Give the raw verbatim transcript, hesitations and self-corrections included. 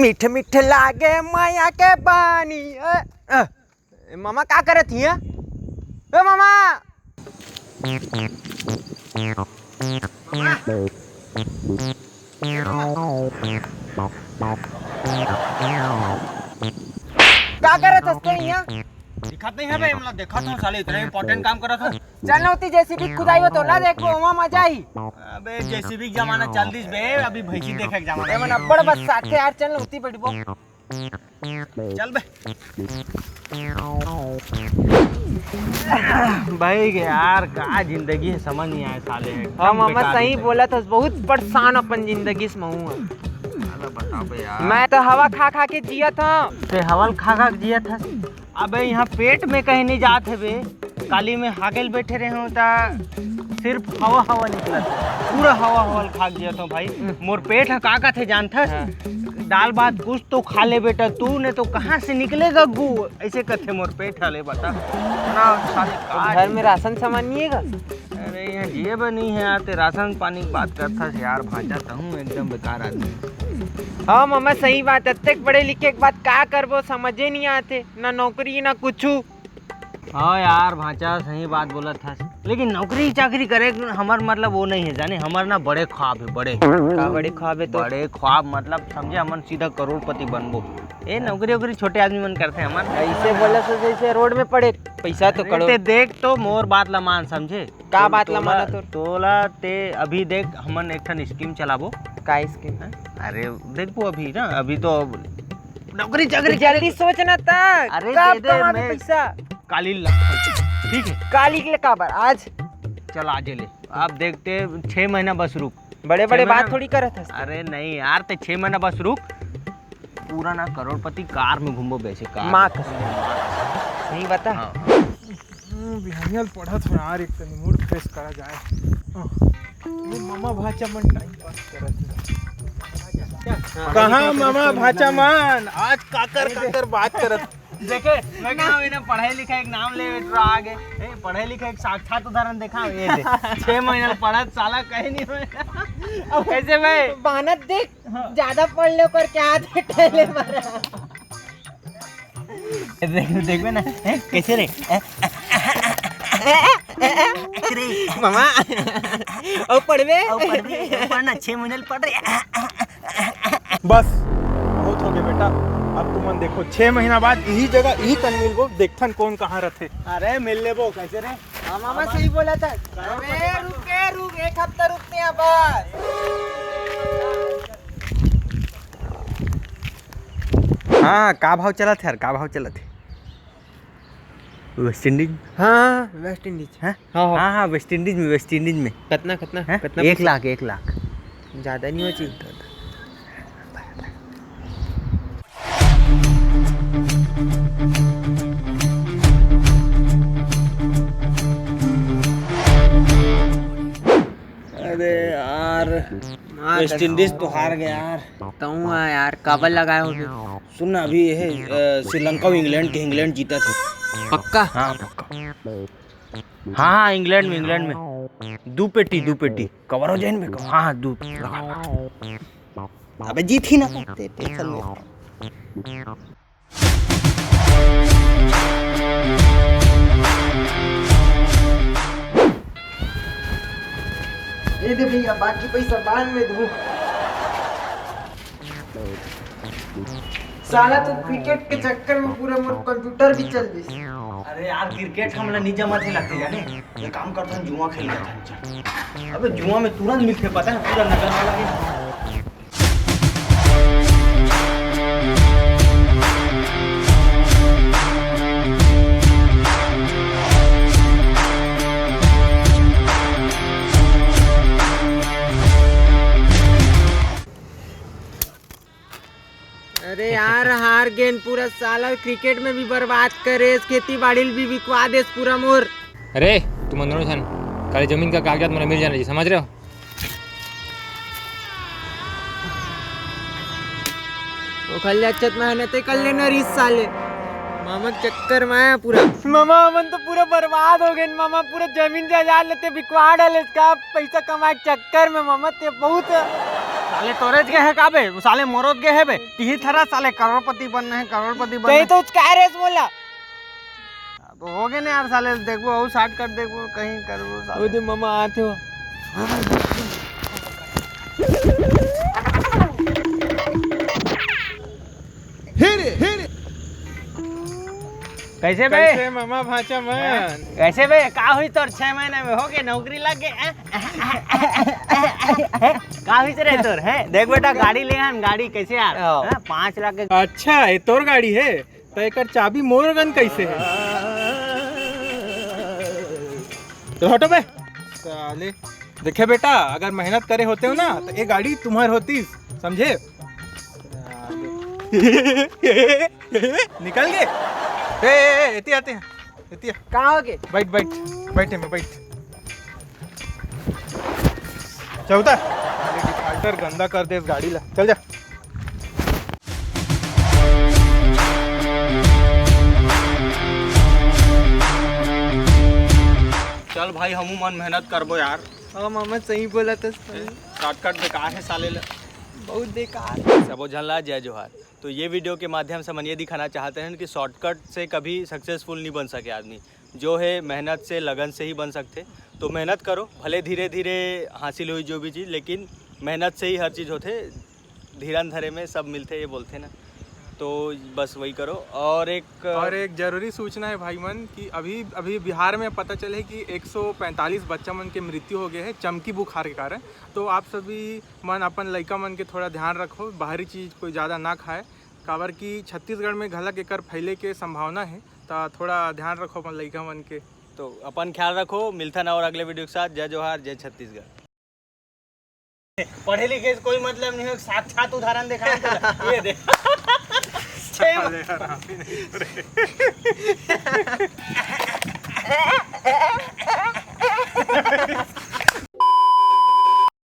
मीठ मीठ लागे माया के पानी। ए, ए, ए, मामा का करत हिया? ए मामा, का करत हस तैं हिया? दिखत नहीं है बे, मतलब देखत हूँ साले इतना इंपॉर्टेंट काम करत हूँ। चल ना उती जेसीबी खुदाई हो तो ला देखबो, ओमा मजा आही। अबे जेसीबी के जमाना चल दिस बे, अभी भैंसी देखे के जमाना ए मन है। अब्बड़ बस साथे यार, चल ना उती बैठबो। चल बे। भाई के यार का जिंदगी है, समझ नहीं आए साले। हाँ एकदम मामा, बेकार सही जिंदगी। बोलत हस, बहुत परेशान अपन जिंदगी से महूँ। साला बताओ बे यार। मैं तो हवा खा खा के जियत हूँ। ते हवा खा खा के जियत हस। अबे यहाँ पेट में कहीं नहीं जात है बे। काली में हागेल बैठे रहे हो ता सिर्फ हवा हवा निकलत है। पूरा हवा हवा खा के जियत हूँ भाई। मोर पेट ह का कथे जानथस? हाँ। दाल भात कुछ तो खा ले बेटा तू, नहीं तो कहाँ से निकलेगा गू? ऐसे कथे मोर पेट ह, ले बता ना साले का घर में जिंदगी। राशन सामान नहीं है का? अरे यहाँ जेब नहीं है यार, ते राशन पानी की बात करथस यार, भांचा तहूँ एकदम बेकार आदमी। हाँ मामा, सही बात, अतेक पढ़े लिखे के बाद का करबो, समझे नहीं आते, ना नौकरी ना कुछू। हाँ यार भांचा, सही बात बोलत हस, लेकिन नौकरी चाकरी करे के हमर मतलब वो नहीं है जाने, हमर ना बड़े ख्वाब है, बड़े। का बड़े ख्वाब है तो? बड़े ख्वाब मतलब समझे, हमन सीधा करोड़पति बनबो। ए नौकरी वोकरी छोटे आदमी मन करते हमन। ऐसे बोला से जैसे रोड में पड़े, पैसा तो अरे करोड़। ते देख तो मोर बात ला मान समझे। का तो बात ला तोला, माना तोर? तोला ते अभी देख, हमन एक ठन स्कीम चलाबो। का स्कीम? हैं? अरे देखबो अभी ना, अभी तो नौकरी चाकरी जल्दी सोच ना तक। अरे कब दे दे, कमाबे मैं पैसा? काली ला, ठीक है? काली के ले काबर? आज? चल आज ले। आप देखते छह महीना बस रुक। बड़े बड़े छह बात महीना थोड़ी करत हस। अरे नहीं यार, ते छह महीना बस रुक। पूरा ना करोड़पति कार में घूमबो, वैसे कार माँ में। कसम। नहीं बता। हाँ। हम्म, बिहानिया ल पढ़त हो यार, एक तनी मूड फ्रेश करा जाए। हाँ। ये मामा भाचा मन टाइम पास करत हे। कहाँ मामा भाचा मन? आज काकर काकर बात करत। देखे, मैं कहा मैंने पढ़ाई लिखाई के नाम ले रहा आगे। ए, पढ़ाई लिखाई के साक्षात उदाहरण देखा, ये दे। छह महीना पढ़त साला कहीं नहीं होय। अब कैसे भाई? बानत देख, हाँ। ज्यादा पढ़ ले ओकर क्या हाथ में टहले मारा। देख, देखबे ना, हैं, कैसे रे? हैं? रे। मामा, अउ पढ़बे? अउ पढ़बे, अउ पढ़ना, छह महीना ले पढ़ रे। बस, बहुत हो गया बेटा। अब तुमन देखो, छह महीना बाद यही जगह, यही कन मिलबो, देखथन कौन कहाँ रथे। अरे, मिल लेबो, कैसे रे? हाँ, मामा सही बोला था। अबे रुक रे, रुक, एक हफ्ता रुकते हैं बस। हाँ, का भाव चलत हे यार, का भाव चलत हे? West Indies. हाँ, वेस्ट इंडीज। हैं? हाँ, हाँ। हाँ, हाँ, वेस्ट इंडीज में, वेस्ट इंडीज में। कतना, कतना, हैं? कतना एक पैसा? लाख, एक लाख। ज्यादा नहीं हो चाहिए? अरे यार, हाँ, वेस्ट इंडीज तो हार गया यार। तू आ यार, काबर लगाए हो फिर? सुन ना, अभी ये है, अ, श्रीलंका अउ इंग्लैंड के, इंग्लैंड जीतत हे। पक्का? हाँ, पक्का। हाँ, हाँ, इंग्लैंड में, इंग्लैंड में। दू पेटी, दू पेटी। कवर हो जाए इनमें, हाँ, हाँ, दू पेटी लगा। अबे जीत ही ना सकते, टेंशन में। ये दे भैया, बाकी पैसा बाद में दूँ। साला तो क्रिकेट के चक्कर में पूरा मोर कंप्यूटर भी चल दिस। अरे यार, क्रिकेट हमला नहीं जमा थे लगते जाने। ये काम करथन, जुआ खेल लेथन, चल। अबे जुआ में तुरंत मिलते, पता है, पूरा नगद वाला भी। अरे यार, हार गेन पूरा, साला क्रिकेट में भी बर्बाद करेस, खेती बाड़ी ल भी बिकवा देस पूरा मोर। अरे, तुमन दोनों झन काली जमीन का कागजात मोला मिल जाना जी, समझ रहे हो? ओखर ले अच्छा त मेहनते कर लेना रिस साले। मामा के चक्कर में आया पूरा। मामा, हमन तो पूरा बर्बाद हो गए मामा, पूरा जमीन जायदाद लेते बिकवा डाले का पैसा कमाए के चक्कर में मामा, ते बहुत साले तोरेच गे हे का बे? वो साले मोरोत गे हे बे। तिही थरा साले करोड़पति बनना है, करोड़पति बनना तही है। तो उचका रेस बोला। अब हो गए ना यार साले, देखो वो शॉर्टकट देखो कहीं करबो साले। ओदे मामा आते हो। कैसे बे? कैसे मामा भांचा मन? कैसे बे? का हुई तोर छह महीने में हो गए नौकरी लग गए? हैं? का हुई रे तोर? हैं? देख बेटा गाड़ी ले हन, गाड़ी कैसे यार? आओ। हैं? पाँच लाख के। अच्छा, ये तोर गाड़ी है? तो एकर चाबी मोर गन कैसे है? तो हटो बे। साले। देखे बेटा, अगर मेहनत करे होते हो ना, तो ये गाड़ी तुम्हार होती, समझे? निकल गए। ए, ए, ए, एती आते हैं, एती आ। कहाँ हो गए? बैठ, बैठ, बैठे में बैठ। चल उतर। डिफाल्टर गंदा कर दे इस गाड़ी ला। चल जा। चल भाई, हमू मन मेहनत करबो यार। हाँ मामा, सही बोला तो। शॉर्टकट बेकार है साले ला। बहुत बेकार। सबो झन ला जय जोहार। तो ये वीडियो के माध्यम से हम ये दिखाना चाहते हैं कि शॉर्टकट से कभी सक्सेसफुल नहीं बन सके आदमी। जो है मेहनत से, लगन से ही बन सकते। तो मेहनत करो, भले धीरे धीरे हासिल हुई जो भी चीज़, लेकिन मेहनत से ही हर चीज़ होते। धीरन धरे में सब मिलते, ये बोलते ना। तो बस वही करो। और एक और एक जरूरी सूचना है भाई मन कि अभी अभी बिहार में पता चले कि एक सौ पैंतालीस बच्चा मन के मृत्यु हो गए है चमकी बुखार के कारण। तो आप सभी मन अपन लइका मन के थोड़ा ध्यान रखो, बाहरी चीज़ कोई ज़्यादा ना खाए, काबर कि छत्तीसगढ़ में घलक एकर फैले के संभावना है। तो थोड़ा ध्यान रखो अपन लइका मन के। तो अपन ख्याल रखो, मिलथन और अगले वीडियो के साथ। जय जोहार, जय छत्तीसगढ़। पढ़े लिखे से कोई मतलब नहीं हो, साक्षात उदाहरण देखा हम तो। ये दे। छह साले हरामी नहीं रे।